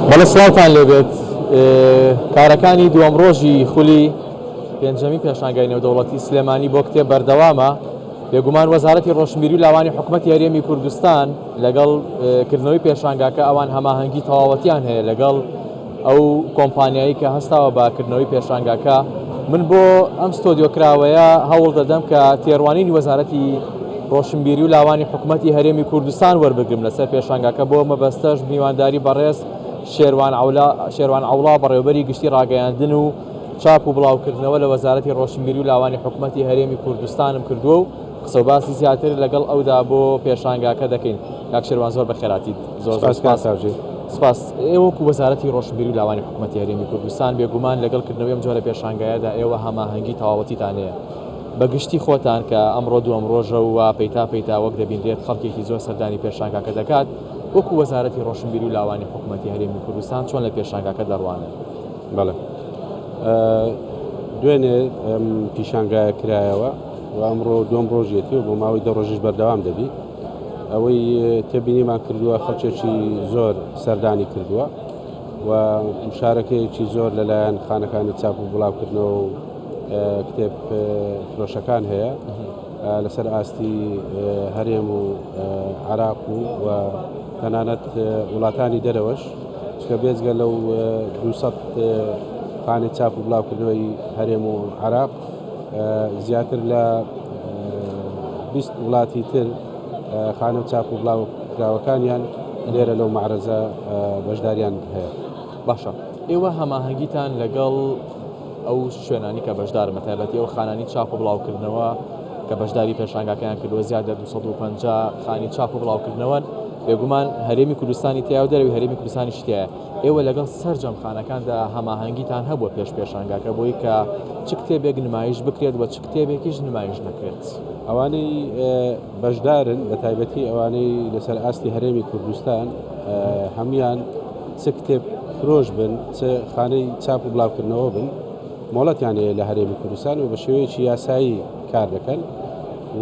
بەڵێ سڵاوتان لێبێت کارەکانی دووەم ڕۆژی خولی پێنجەمی پێشانگای نێودەوڵەتی سلێمانی بۆ کتێب بەردەوامە بێگومان وەزارەتی ڕۆشنبیری و لاوانی حکوومەتی هەرێمی کوردستان لەگەڵ کردنەوەی پێشانگاکە ئەوان هەماهەنگی تەواوەتیان هەیە لەگەڵ ئەو کۆمپانیایی کە هەستاوە بە کردنەوەی پێشانگاکە من بۆ ئەم ستۆدیۆ کراوەیە هەوڵ دەدەم کە تێڕوانینی وەزارەتی ڕۆشنبیری و لاوانی حکوومەتی هەرێمی کوردستان وەربگرم لەسەر پێشانگاکە بۆ مەبەستەش میوانداری بەڕێز شێروان عەولا شێروان عەوڵا بەڕێوەبەری گشتی ڕاگەیاندن و چاپ و بڵاوکردنەوە لە وەزارەتی ڕۆشنبیری و لاوانی حکوومەتی هەرێمی کوردستانم کردووە و قسە و باسی زیاتر لەگەڵ ئەودا بۆ پێشانگاکە دەکەین. کاک شێروان زۆر بەخێراتیت. زۆر زۆر سپاس. سپاس. ئێوە وەکو وەزارەتی ڕۆشنبیری و لاوانی حکوومەتی هەرێمی کوردستان بێگومان لەگەڵ کردنەوەی ئەم جۆرە پێشانگایەدا ئێوە هەماهەنگی تەواوەتیتان هەیە. بە گشتی خۆتان کە ئەمڕۆ دووەم ڕۆژە و وا پەیتا پەیتا وەک دەبینرێت خەڵکێکی زۆر سەردانی پێشانگاکە دەکات، وەکو وەزارەتی ڕۆشنبیری و لاوانی حکوومەتی هەرێمی کوردستان چۆن لە پێشانگاکە دەڕوانن؟ بەڵێ. دوێنێ ئەم پیشانگایە کرایەوە و ئەمڕۆ دووەم ڕۆژیەتی و بۆ ماوەی دە ڕۆژیش بەردەوام دەبی. ئەوەی تێبینیمان کردووە خەڵکێکی زۆر سەردانی کردووە و مشارەکەیەکی زۆر لەلایەن خانەکانی چاپ و بڵاوکردنەوە و کتێب فرۆشەکان هەیە لەسەر ئاستی هەرێم و عراق و و تەنانەت وڵاتانی دەرەوەش چکە بێجگە لەو 200 خانەی چاپ و بڵاوکردنەوەی هەرێم و عراق زیاتر لە 20 وڵاتی تر خانە و چاپ و بڵاو کراوەکانیان لێرە لەو معرەزە بەشداریان هەیە. باشە ئێوە هەماهەنگیتان لەگەڵ ئەو شوێنانی کە بەشدارن بە تایبەتی ئەو خانانی چاپ و بڵاوکردنەوە کە بەشداری پێشانگاکەیان کردووە زیاد لە 250 خانی چاپ و بڵاوکردنەوەن بێگومان هەرێمی کوردستانی تیا و دەرەوەی هەرێمی کوردستانیش تیایە ئێوە لەگەڵ سەرجەم خانەکاندا هەماهەنگیتان هەبووە پێش پێشانگاکە بۆی کە چ کتێبێک نمایش بکرێت و چ کتێبێکیش نمایش نەکرێت؟ ئەوانەی بەشدارن بە تایبەتی ئەوانەی لەسەر ئاستی هەرێمی کوردستان هەمویان چ کتێب فرۆش بن چ خانەی چاپ و بڵاوکردنەوە بن مۆڵەتیان هەیە لە هەرێمی کوردستان و بە شێوەیەکی یاسایی کار دەکەن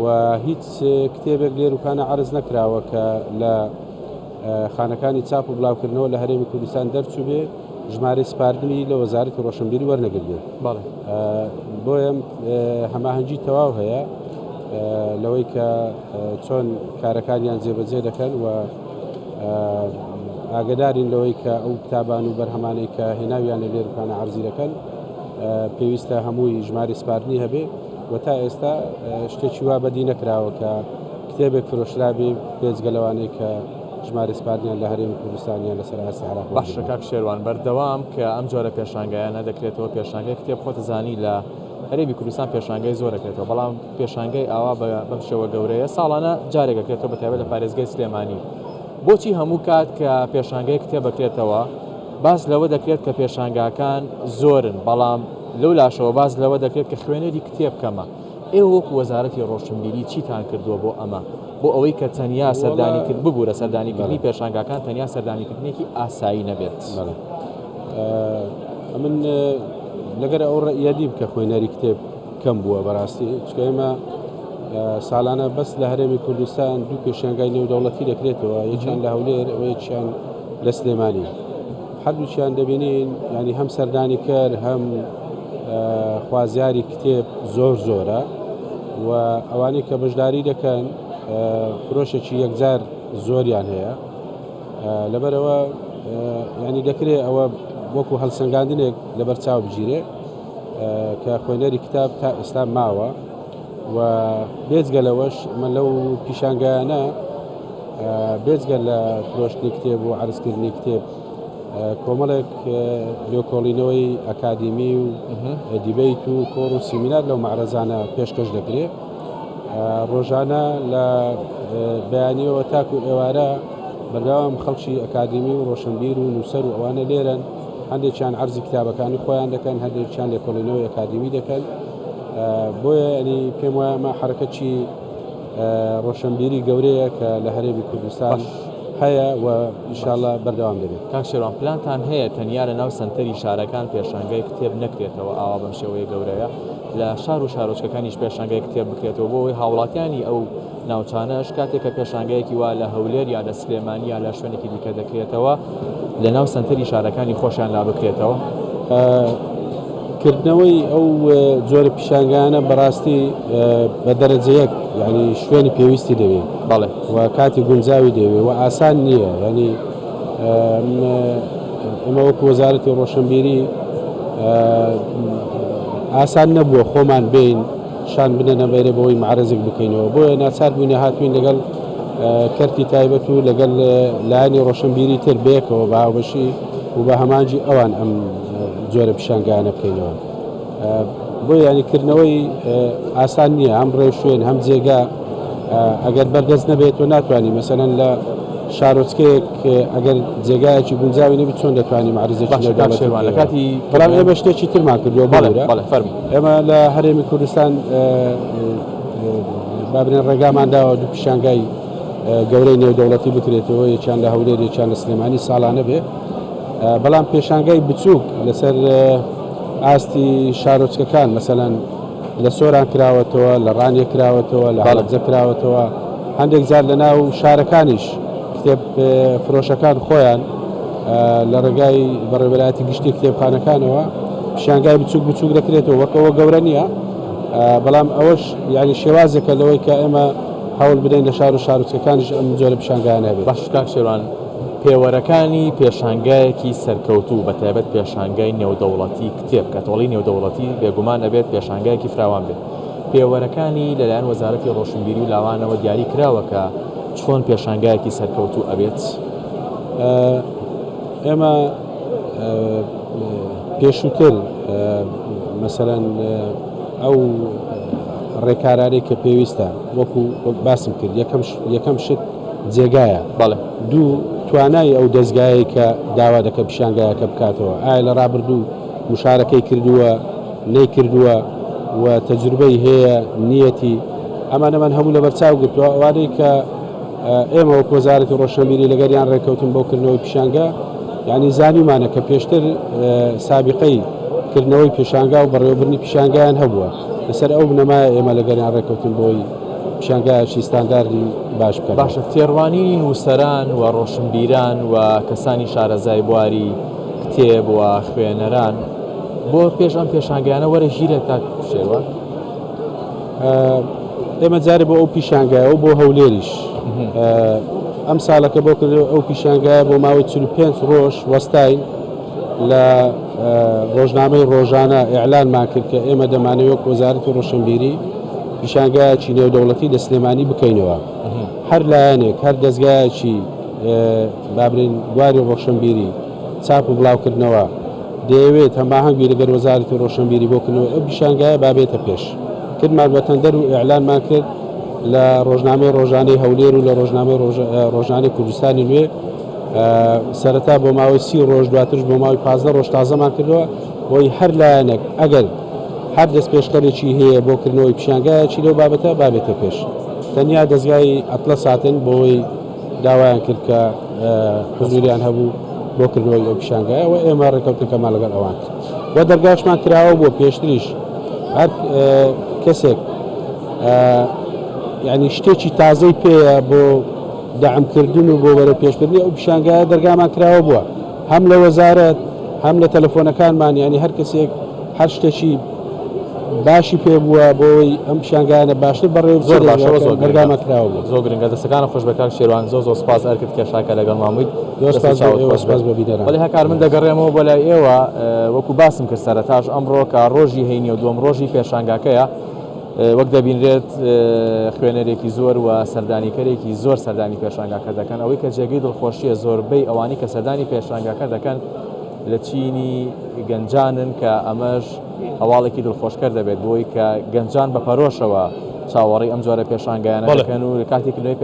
و هیچ کتێبێک لێروکانە عرض نەکراوە کە لە خانەکانی چاپ و بڵاوکردنەوە لە هەرێمی کوردستان دەرچووبێ ژمارەی سپاردنی لە وەزارەتی ڕۆشنبیری وەرنەگرتبێ بۆیە هەماهەنگی تەواو هەیە لەوەی کە چۆن کارەکانیان جێبەجێ دەکەن و ئاگدارین لەوەی کە ئەو کتابان و بەرهەمانەی کە هێناویان لە لێرکانە عرضی دەکەن پێویستە هەمووی ژماری سپاردنی هەبێ و تا ئێستا شتێکی وا بەدی نەکراوە کە کتێبێک فرۆشرابێ بێجگە لەوانەی کە ژمارە سپاردنیان لە هەرێمی کوردستان یان لەسەر ئاستی عێراق باشە کاک شێروان بەردەوام کە ئەم جۆرە پێشانگایانە دەکرێتەوە پێشانگای کتێب خۆت زانی لە هەرێمی کوردستان پێشانگای زۆر دەکرێتەوە بەڵام پێشانگای ئاوا بەم شێوە گەورەیە ساڵانە جارێک دەکرێتەوە بە تایبەت لە پارێزگای سلێمانی بۆچی هەموو کات کە پێشانگای کتێب بکرێتەوە باس لەوە دەکرێت کە پێشانگاکان زۆرن بەڵام لەو لاشەوە باس لەوە دەکرێت کە خوێنەری کتێب کەمە ئێوە وەکو وەزارەتی ڕۆشنبیری چیتان کردووە بۆ ئەمە؟ بۆ ئەوەی کە تەنیا سەردانی کرد ببوورە سەردانیکردنی پێشانگاکان تەنیا سەردانیکردنێکی ئاسایی نەبێت. ئەمن لەگەر ئەو ڕەئیە نیم کە خوێنەری کتێب کەم بووە بەڕاستی چکە ئێمە ساڵانە بەس لە هەرێمی کوردستان دوو پێشانگای نێودەوڵەتی دەکرێتەوە یەکیان لە هەولێر و یەکیان لە سلێمانی. هەردووکیان دەبینین ینی هەم سەردانی کەر هەم خوازیاری کتێب زۆر زۆرە و ئەوانەی کە بەشداری دەکەن فرۆشێکی یەکجار زۆریان هەیە لەبەرەوە ینی دەکرێت ئەوە وەکو هەڵسەنگاندنێک لەبەر چاو بگیرێ کە خوێنەری کتاب تا ئێستا ماوە و بێجگە لەوەش من لەو پیشانگایانە بێجگە لە فرۆشتنی کتێب و عرضکردنی کتێب کۆمەڵێک لێکۆڵینەوەی ئەکادیمی و دیبیت و کۆڕ و سیمینار لەو معرەزانە پێشکەش دەکرێت ڕۆژانە لە بەیانیەوە تاکو ئێوارە بەردەوام خەڵکی ئەکادیمی و ڕۆشنبیر و نووسەر و ئەوانە لێرەن هەندێکیان عرضی کتابەکانی خۆیان دەکەن هەندێکیان لێکۆڵینەوەی ئەکادیمی دەکەن بۆیە ئەنی پێم وایە ئەمە حرەکەتی ڕۆشنبیری گەورەیە کە لە هەرێمی کوردستان هەیە و ئیشاڵە بەردەوام دەبێت. کاک شێروان پلانتان هەیە تەنیا لە ناو سەنتەری شارەکان پێشانگای کتێب نەکرێتەوە ئاوا بەم شێوەیە گەورەیە لە شار و شارۆچکەکانیش پێشانگای کتێب بکرێتەوە بۆ ئەوەی هاوڵاتیانی ئەو ناوچانەش کاتێک کە پێشانگایەکی وا لە هەولێر یا لە سلێمانی یا لە شوێنێکی دیکە دەکرێتەوە. لە ناو سەنتەری شارەکانی خۆشیان لا بکرێتەوە؟ کردنەوەی ئەو جۆرە پیشانگایانە بەڕاستی بە دەرەجە یەک یعنی شوێنی پێویستی دەوێ بەڵێ و کاتی گونجاوی دەوێ و ئاسان نییە یعنی ئێمە وەکو وەزارەتی ڕۆشنبیری ئاسان نەبووە خۆمان بین شان بنێنە بەیرە بەوەی معرەزێک بکەینەوە بۆیە ناچار بووینە هاتوین لەگەڵ کەرتی تایبەت و لەگەڵ لایەنی ڕۆشنبیری تر بەیەکەوە بە هاوبەشی و بە هەمانجی ئەوان ئەم جۆرە پیشانگایانە بکەینەوە بۆ ینی کردنەوەی ئاسان نییە هەم ڕێوشوێن هەم جێگا ئەگەر بەردەست نەبێت تۆ ناتوانانی مەسەلەن لە شارۆچکەیەک ئەگەر جێگایەکی گونجاوی نەبێت چۆن دەتوانانی معرزێکی لە کاتی بەڵام ئێمە شتێکی ترمان کردووە فەرموو ئێمە لە هەرێمی کوردستان بابرێن ڕێگامان داوە دوو پیشانگای گەورەی نێودەوڵەتی بکرێتەوە یەکیان لە هەولێر یەکیان لە سلێمانی ساڵانە بێ بەڵام پێشانگای بچووک لەسەر ئاستی شارۆچکەکان مەسەلەن لە سۆران کراوەتەوە لە ڕانیە کراوەتەوە لە هەڵەبجە کراوەتەوە هەندێک جار لە ناو شارەکانیش کتێب فرۆشەکان خۆیان لە ڕێگای بەڕێوەبەرایەتی گشتی کتێبخانەکانەوە پیشانگای بچووک بچووک دەکرێتەوە وەک ئەوە گەورە نییە بەڵام ئەوەش یعنی شێوازێکە لەوەی کە ئێمە هەوڵ بدەین لە شار و شارۆچکەکانیش ئەم جۆرە پیشانگایانە هەبێت. باش کاک شێروان پێوەرەکانی پێشانگایەکی سەرکەوتوو بە تایبەت پێشانگای نێودەوڵەتی کتێب کە تۆڵی نێودەوڵەتی بێگومان ئەبێت پێشانگایەکی فراوان بێت پێوەرەکانی لەلایەن وەزارەتی ڕۆشنبیری و لاوانەوە دیاری کراوە کە چۆن پێشانگایەکی سەرکەوتوو ئەبێت؟ ئێمە پێشووتر مەسەلەن ئەو ڕێکارانەی کە پێویستە وەکو باسم کرد یەکەم شت جێگایە بەڵێ. دوو توانای ئەو دەزگایەی کە داوا دەکە پیشانگایەکە بکاتەوە ئایا لە ڕابردوو مشارەکەی کردووە نەیکردووە و تەجروبەی هەیە نیەتی ئەمانەمان هەموو لەبەرچاو گرتووە ئەوانەی کە ئێمە وەک وەزارەتی ڕۆشنبیری لەگەریان ڕێککەوتن بۆ کردنەوەی پیشانگا یعنی زانیمانە کە پێشتر سابقەی کردنەوەی پیشانگا و بەڕێوەبردنی پیشانگایان هەبووە لەسەر ئەو بنەمایە ئێمە لەگەریان ڕێککەوتن بۆی پیشانگایەکی ستانداردی باش بکەن. باشە تێڕوانینی نووسەران و ڕۆشنبیران و کەسانی شارەزای بواری کتێب و خوێنەران بۆ پێش ئەم پێشانگایانە وەرە ژیرە کاک شێروان؟ ئێمە جارێ بۆ ئەو پیشانگایە و بۆ هەولێریش ئەم ساڵەکە بۆ کرد ئەو پیشانگایە بۆ ماوەی 45 ڕۆژ وەستاین لە ڕۆژنامەی ڕۆژانە ئیعلانمان کرد کە ئێمە دەمانەوێت وەک وەزارەتی ڕۆشنبیری پیشانگایەکی نێودەوڵەتی لە سلێمانی بکەینەوە هەر لایەنێک هەر دەزگایەکی بابرین بواری ڕۆشنبیری چاپ و بڵاوکردنەوە دەیەوێت هەماهەنگی لەگەر وەزارەتی ڕۆشنبیری بۆ کردنەوەی ئەو پیشانگایە با بێتە پێش. کردمان بە تەندەر و ئیعلانمان کرد لە ڕۆژنامەی ڕۆژانەی هەولێر و لە ڕۆژنامەی ڕۆژانەی کوردستانی نوێ سەرەتا بۆ ماوەی سی ڕۆژ دواترش بۆ ماوەی 15 ڕۆژ تازەمان کردەوە بۆی هەر لایەنێک ئەگەر هەر دەستپێشخەرێکی هەیە بۆ کردنەوەی پیشانگایەکی لەو بابەتە با بێتە پێش. تەنیا دەزگای ئەتڵەس هاتن بۆی داوایان کرد کە حزوریان هەبوو بۆ کردنەوەی ئەو پیشانگایە و ئێمە ڕێککەوتنەکەمان لەگەڵ ئەوان کرد و دەرگاشمان کراوە بۆ پێشتریش هەر کەسێک یعنی شتێکی تازەی پێیە بۆ دەعمکردن و بۆ بەرەو پێشبردنی ئەو پیشانگایە دەرگامان کراوە بووە هەم لە وەزارەت هەم لە تەلەفۆنەکانمان یعنی هەر کەسێک هەر شتێکی باشی پێ بووە بۆی ئەم پیشانگایانە باشتر بەڕێوە زۆر باشە زۆر دەرگامان کراوە بوو. زۆر گرنگە دەستەکانت خۆش بێت کاک شێروان زۆر زۆر سپاس ئەرکت کێشا کە لەگەڵمان بوویت زۆر سپاس بۆ ئێوە سپاس بۆ بینەران. بەڵێ هەکار من دەگەڕێمەوە بۆ لای ئێوە وەکو باسم کرد سەرەتاش ئەمڕۆ کە ڕۆژی هەینیە و دووەم ڕۆژی پێشانگاکەیە وەک دەبینرێت خوێنەرێکی زۆر و سەردانیکەرێکی زۆر سەردانی پێشانگاکە دەکەن ئەوەی کە جێگەی دڵخۆشیە زۆربەی ئەوانی کە سەردانی پێشانگاکە دەکەن لە چینی گەنجانن کە ئەمەش هەواڵێکی دڵخۆشکەر دەبێت بۆی کە گەنجان بە پەرۆشەوە چاوەڕێی ئەم جۆرە پێشانگایانە دەکەن و لە کاتی کردنەوەی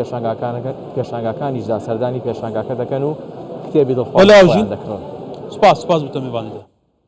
پێشانگاکانیشدا سەردانی پێشانگاکە دەکەن و کتێبی دڵخواز دەکڕن. سپاس سپاس بۆ تۆ میوانیدا.